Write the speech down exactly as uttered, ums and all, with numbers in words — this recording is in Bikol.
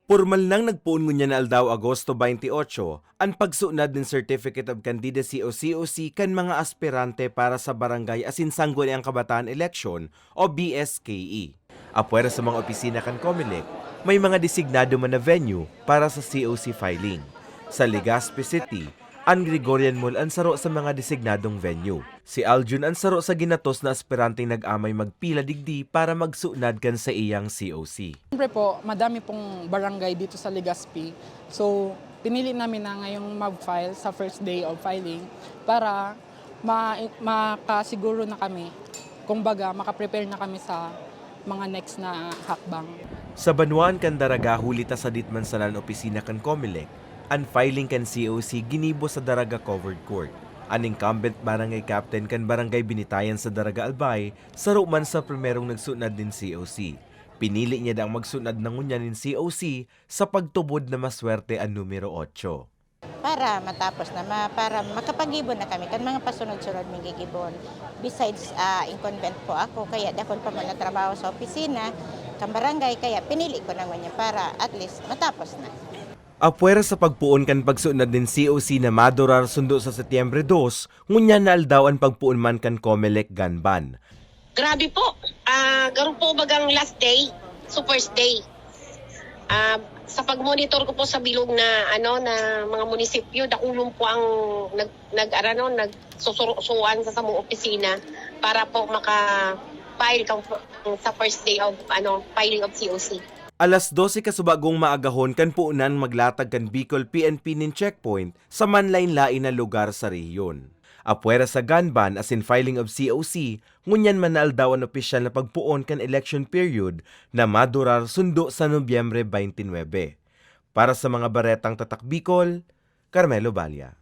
Pormal nang nagpoon ngunyan na aldaw, Agosto twenty-eight, an pagsunad nin Certificate of Candidacy o C O C kan mga aspirante para sa barangay asin sangguniang kabataan eleksyon o B S K E. Apwera sa mga opisina kan Comelec, may mga designado man na venue para sa C O C filing. Sa Legazpi City, an Gregorian Mall an saro sa mga designadong venue. Si Aljun an saro sa ginatos na aspiranteng nag-amay magpila digdi para magsunad kan saiyang C O C. Siyempre po, madami pong barangay dito sa Legazpi. So, pinili namin na ngayong mag-file sa first day of filing para ma- makasiguro na kami. Kumbaga, makaprepare na kami sa mga next na hakbang. Sa banwaan kan Daraga, huli ta sadit man sana an opisina kan Comelec, an filing kan C O C ginibo sa Daraga Covered Court. An incumbent barangay captain kan Barangay Binitayan sa Daraga, Albay, saro man sa primerong nagsunad nin C O C. Pinili niya daang magsunad na ngunyan nin C O C sa pagtubod na maswerte an numero otso. Para matapos na, ma, para makapaggibo na kami kan mga pasunod-sunod ming gigibon. Besides, ah, incumbent po ako, kaya dakul pa man na trabaho sa opisina, kan barangay, kaya pinili ko na ngunyan para at least matapos na. Apwera sa pagpoon kan pagsunad nin C O C na madurar sundo sa Setyembre dos, ngunyan na aldaw an pagpoon man kan Comelec Ganban. Grabe po. Ah, garo po bagang last day, so first day. Ah, sa pagmonitor ko po sa bilog na ano na mga munisipyo, dakulon po ang nag nag-arano, nagsusurusuan sa samong opisina para po maka-file kang sa first day of ano filing of C O C. Alas dose kasubagong maagahon kan puonan maglatag kan Bicol P N P nin checkpoint sa manlain-lain na lugar sa rehiyon. Apwera sa Ganban asin filing of C O C, ngunyan man na aldaw an opisyal na pagpoon kan election period na madurar sundo sa Nobyembre twenty-nine. Para sa mga baretang Tatak Bicol, Carmelo Balla.